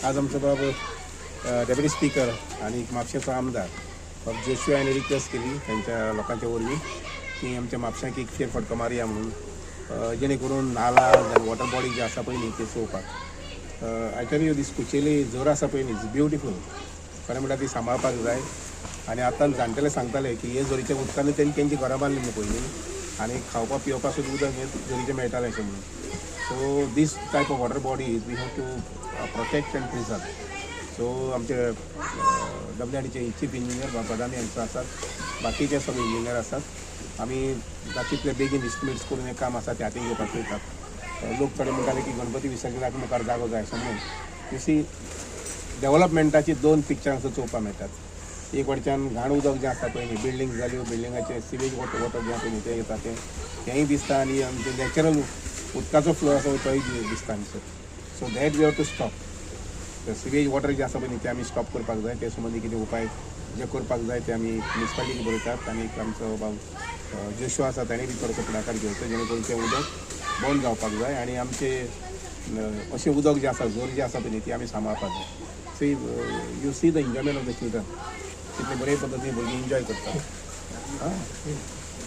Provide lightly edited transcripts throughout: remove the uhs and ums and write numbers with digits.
आज आमचो बाब डेप्युटी स्पीकर आनी म्हापशेचो आमदार बाब जोशुआ हांणी रिक्वेस्ट केली तांच्या लोकांच्या वरवीं की आमच्या म्हापशाक एक फेर फटको मारया म्हणून, जेणे करून नाला आनी वॉटर बॉडी जी आसा पळय न्ही ती चोवपाक. I tell you, this Kucheli झर आसा पळय न्ही, is beautiful. खरें म्हणल्यार ती सांबाळपाक जाय. आनी आतां जाणटेले सांगताले की हे झरीच्या उदकान तेणी तेंची घरां बांदली पयलीं आनी खावपाक पिवपाक सुद्दां उदक हें झरीचें मेळटालें अशें म्हणून. So this type of water bodies we have to protect and preserve. So आमचे डब्ल्यू आर डीचे चीफ इंजिनियर बाब बदामी हांगसर आसात, बाकीचे सगळे इंजिनियर आसात. आमी जाता बेगीन एस्टिमेट्स करून हें काम आसा तें हातीन घेवपाक वयतात. लोक थोडे म्हणटाले की गणपती विसर्जनाक मुखार जागो जाय अशें म्हणून. You see, डेव्हलपमेंटाची दोन पिक्चरां हांगसर चोवपाक मेळटात. एक वटच्यान घाण उदक जें आसा पळय न्ही, बिल्डींग जाल्यो, बिल्डिंगाचें सिवेज वॉटर वॉटर जें आसा पळय न्ही तें येता, तें तेंय दिसता आनी आमचें नॅचरल उदकाचो फ्लो आसा तोय दिसता हांगसर. So that we have to stop. Sewage water जें आसा पळय न्ही तें आमी स्टॉप करपाक जाय. ते संबंदी कितें उपाय जे करपाक जाय ते आमी म्युनिसिपालिटीक बरयतात आनी आमचो बाब जोशुआ आसा, ताणें बी थोडोसो फुडाकार घेवचो, जेणे करून तें उदक बंद जावपाक जाय. आनी आमचे अशें उदक जें आसा, झर जी आसा पळय न्ही, ती आमी सांबाळपाक जाय. See, you see the enjoyment of the children, कितले बरे पद्दतीन भुरगीं एन्जॉय करतात. आं,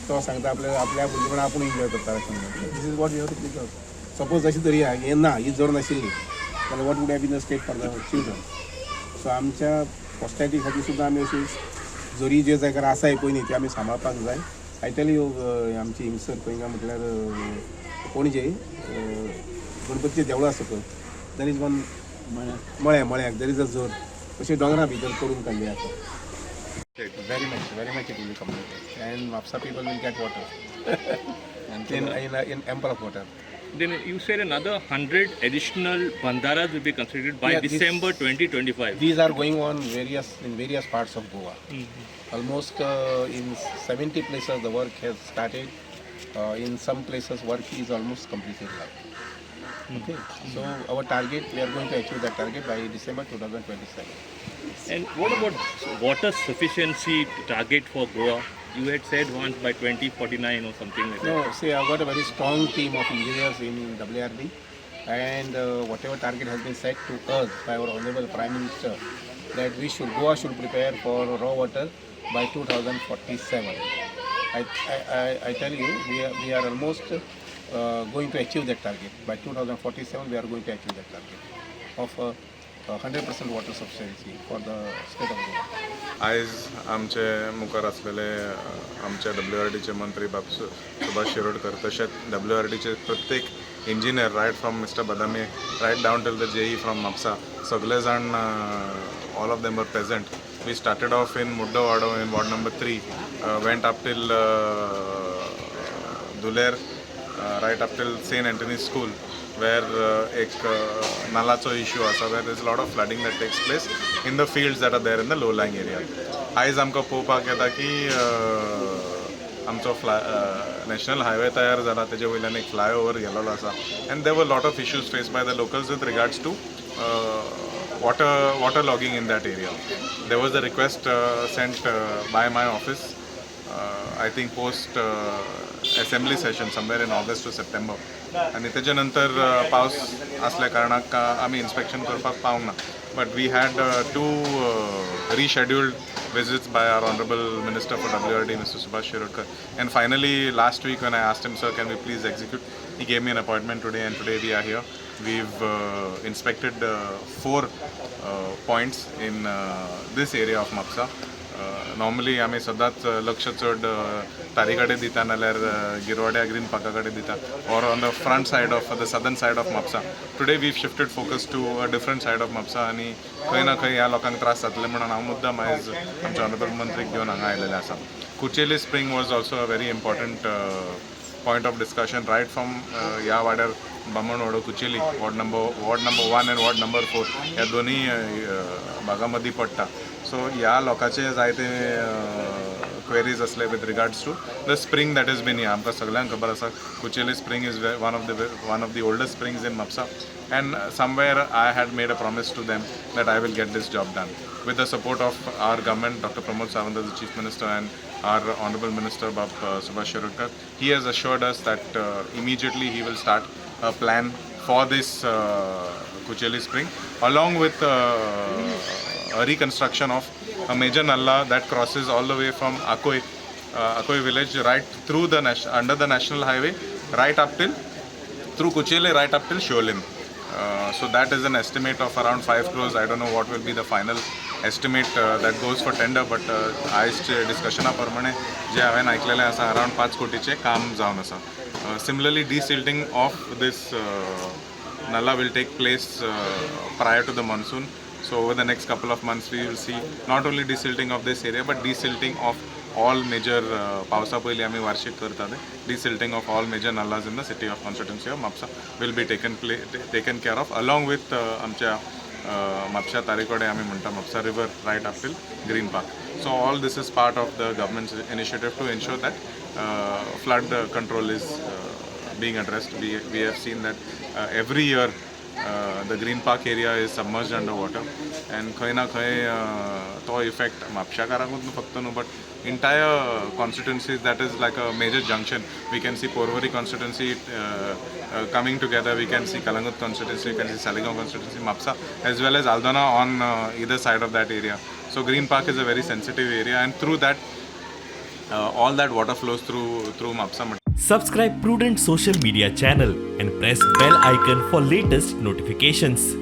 तो सांगता आपल्या आपल्या भुरगेपणां आपूण एन्जॉय करता अशें म्हणून. This is what you have to preserve. Suppose अशी तरी हें ना, ही झर नाशिल्ली जाल्यार what would have been the state for the children? So आमच्या पॉस्टेरिटी खातीर सुद्दां आमी अशी झरी जे जाग्यार आसाय पळय न्ही ती आमी सांबाळपाक जाय. I tell you, आमची हिंगसर खंय काय म्हटल्यार पणजे गणपतीचें देवळां आसा पळय, there is one मळ्या, मळ्याक there is a झर अशी दोंगरा भितर करून काडली आसा. Very much, very much it will be completed and Mapsa people will get water in ample of water. Then you said another 100 additional bandharas will be constructed by Yeah, December 2025. These are going on various in various parts of Goa. Almost in 70 places the work has started. In some places work is almost completed now. Okay, so our target, we are going to achieve that target by December 2027. And what about water sufficiency target for Goa? You had said once by 2049 or something like that. No, see, I've got a very strong team of engineers in WRD, and whatever target has been set to us by our Honorable Prime Minister, that we should Goa should prepare for raw water by 2047. I tell you, we are almost going to achieve that target. By 2047, we are going to achieve that target of 100% water sufficiency for the state of Goa. आयज आमचे मुखार आसलेले आमच्या W R डीचे मंत्री बाब सुभाष शिरोडकर, तशेंच W R डीचे प्रत्येक engineer, right from Mister Badami right down till the JE from Mapsa, सगळे जाण, all of them were present. We started off in Muddovado in ward number 3, went up till Duler, right up till Saint Anthony School, where एक नालाचो issue आसा, where is lot of flooding that takes place in the fields that are there in the low lying area. आयज आमकां पळोवपाक येता की आमचो fly national highway तयार जाला, तेजे वयल्यान एक फ्लायओवर गेलेलो आसा and there were lot of issues faced by the locals with regards to water logging in that area. There was a request sent by my office, I think post assembly session somewhere in August to September. आनी तेच्या नंतर पावस असल्या कारणाक आमी inspection करपाक पावंक ना, but we had two rescheduled visits by our Honorable Minister for WRD, Mr. Subhash Shirodkar. And finally, last week when I asked him, "Sir, can we please execute?" he gave me an appointment today, and today we are here. We've inspected four points in this area of Mapsa. Normally आमी सदांच लक्ष चड तारी कडेन दिता नाल्यार गिरवाड्या green पार्का कडेन दिता or on the front side of the southern side of Mapsa. Today we shifted focus to a different side of Mapsa आनी खंय ना खंय ह्या लोकांक त्रास जातले म्हणून हांव मुद्दाम आयज आमच्या ऑनरेबल मंत्रीक घेवन हांगा आयलेले आसा. Kucheli spring was also a very important point of discussion, right from ह्या वाड्यार Bamanwado Kucheli, ward number 1 and ward number 4 ह्या दोन्ही भागां मदीं पडटा. सो ह्या लोकांचे जायते क्वेरीज आसले with regards to the spring that is been. आमकां सगळ्यांक खबर आसा, Kucheli spring is one of the oldest springs in Mapsa, and somewhere I had made a promise to them that I will get this job done. With the support of our government, Dr. Pramod Sawant, the Chief Minister, and our Honorable Minister, Bab Subhash Shirodkar, he has assured us that immediately he will start a plan for this Kucheli spring, along with a reconstruction of a major nallah that crosses all the way from Akoi village right through the under the national highway, right up till through Kuchele, right up till Siolim. So that is an estimate of around 5 crores. I don't know what will be the final estimate that goes for tender, but आयज डिस्कशना प्रमाणे जे हांवें आयकलेलें आसा, around 5 कोटीचें काम जावन आसा. Similarly, desilting of this nallah will take place prior to the monsoon. So over the next couple of months, we will see not only desilting of this area, but desilting of all major, पावसा पयलीं आमी वार्षिक करता ते desilting of all major nallahs in the city of constituency of Mapusa will be taken care of, along with आमच्या म्हापशा तारी कडेन आमी म्हणटा Mapusa river right up till Green Park. So all this is part of the government initiative to ensure that flood control is being addressed. We have seen that every year the Green Park area is submerged under water and खंय ना खंय तो effect म्हापशाकारांकूच न्हू फक्त न्हू, but entire constituencies. That is like a major junction. We can see Porvorim constituency coming together, we can see Calangute constituency, we can see Saligao constituency, Mapsa, as well as Aldona on either side of that area. So Green Park is a very sensitive area and through that all that water flows through Mapsa. Subscribe Prudent Social Media channel and press bell icon for latest notifications.